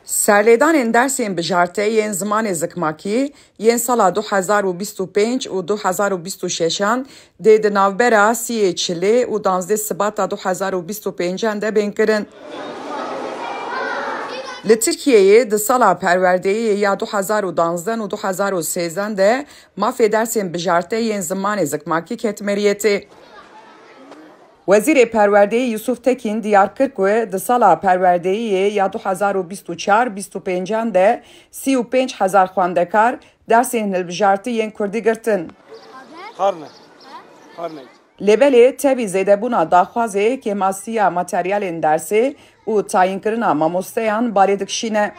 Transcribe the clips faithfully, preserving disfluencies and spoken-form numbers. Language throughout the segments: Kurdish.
Serlêdanên dersên bijarte yên zimanê zikmakî yên sala du hezar û bîst û pênc û du hezar û bîst û şeşan dê di navbera siyê çilê û danzdeh Sibata du hezar û bîst û pêncan de bên kirin. Li Tirkiyeyê di sala perwerdeyê ya du hezar û danzdeh û du hezar û sêzdeh de mafê dersên bijarte yên zimanê zikmakî ket meriyetê. Wezîrê Perwerdeyê Yusuf Tekîn diyar kir ku di sala perwerdeyiyê ya du hezar û bîst û çar bîst û pêncan de sî û pênc hezar xwendekar dersên hilbijartî yên kurdî girtin. Xarne. Xarne. Lê belê tevî zêdebûna daxwazê kêmasiya materyalên dersê û tayînkirina mamosteyan balê dikişîne.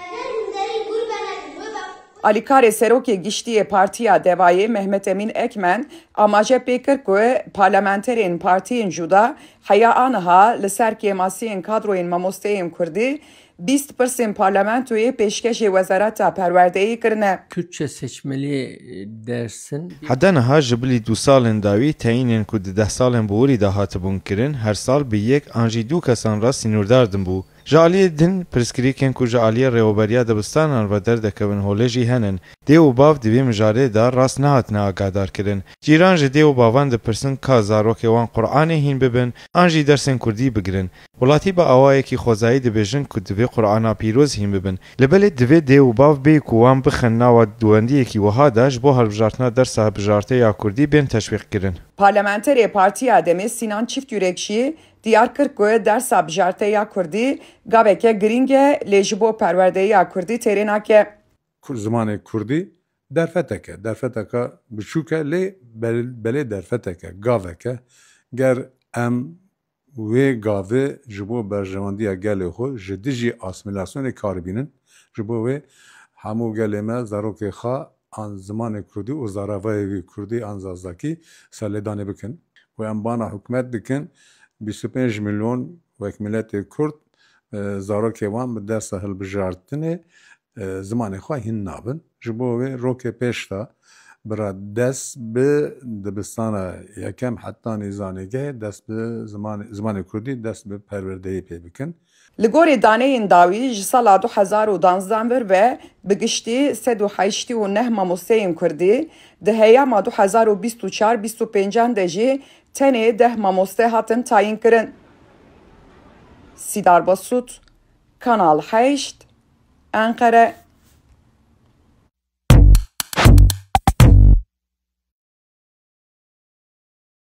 Alîkarê Serokê Giştî yê Partiya Devayê Mehmet Emîn Ekmen amaje pê kir ku parlamenterên partiyên cuda heya aniha li ser kêmasiyên kadroyên mamosteyên kurdî bîst pirsên parlamentoyê pêşkêşê Wezareta Perwerdeyê kirine. Kürtçe seçmeli dersin. Heta niha ji bilî du salên dawî teyînên ku di deh salên bi wirî de hatibûn kirin, her sal bi yek an jî du kesan re sînordar dibû. Ji aliyê din, pirsgirêkên ku ji aliyê rêweberiya dibistanan re derdikevin holê jî henin. Dê û bav di vê mijarê de rast nehatine agahdar kirin. Cîran ji dê û bavan dipirsin ka zarokê wan Quranê hîn bibin an jî dersên kurdî bigirin. Welatî bi awayekî xwezayî dibêjin ku divê Qur'ana pîroz hîn bibin. Li belê divê dê û bav bê ku wan bixin nava duwendiyekî wiha de ji bo hilbijartina dersa hilbijartê ya kurdî bên teşwîqkirin. Parlamenterê Partiya Demê Sînan Çiftýürek jî diyar kir ku dersa bijarte ya kurdî gaveke girîng e, lê ji bo perwerdeyiya kurdî têrê nake. Kur-, zimanê kurdî derfetek e. Derfeteka biçûk e, lê bel-, belê derfetek e, gavek e. Ger em wê gavê ji bo berjewendiya gelê xwe ji dijî asîmîlasyonê kar bînin, ji bo wê hemû gelê me zarokê xwe an zimanê kurdî û zaravayê wî kurdî an zazdakî serlêdanê bikin. Û em bana hikûmet dikin, bîst û pênc milyon wek miletê kurd, e, zarokê wan bi dersa hilbijartinê, e, zimanê xwe hîn nabin. Ji bo wê rokê pêş de bira dest bi dibistana yekem heta nîzanîgehê dest bi zimanê, zimanê kurdî dest bi perwerdeyê pê bikin. Li gorî daneyên dawî ji sala du hezar û danzdeh vir ve bi giştî sed û heştê û neh mamosteyên kurdî, di heyama du hezar û bîst û çar bîst û pêncan de jî tenê deh mamoste hatin tayîn kirin. Sîdar Basût, Kanal heşt, Enqere.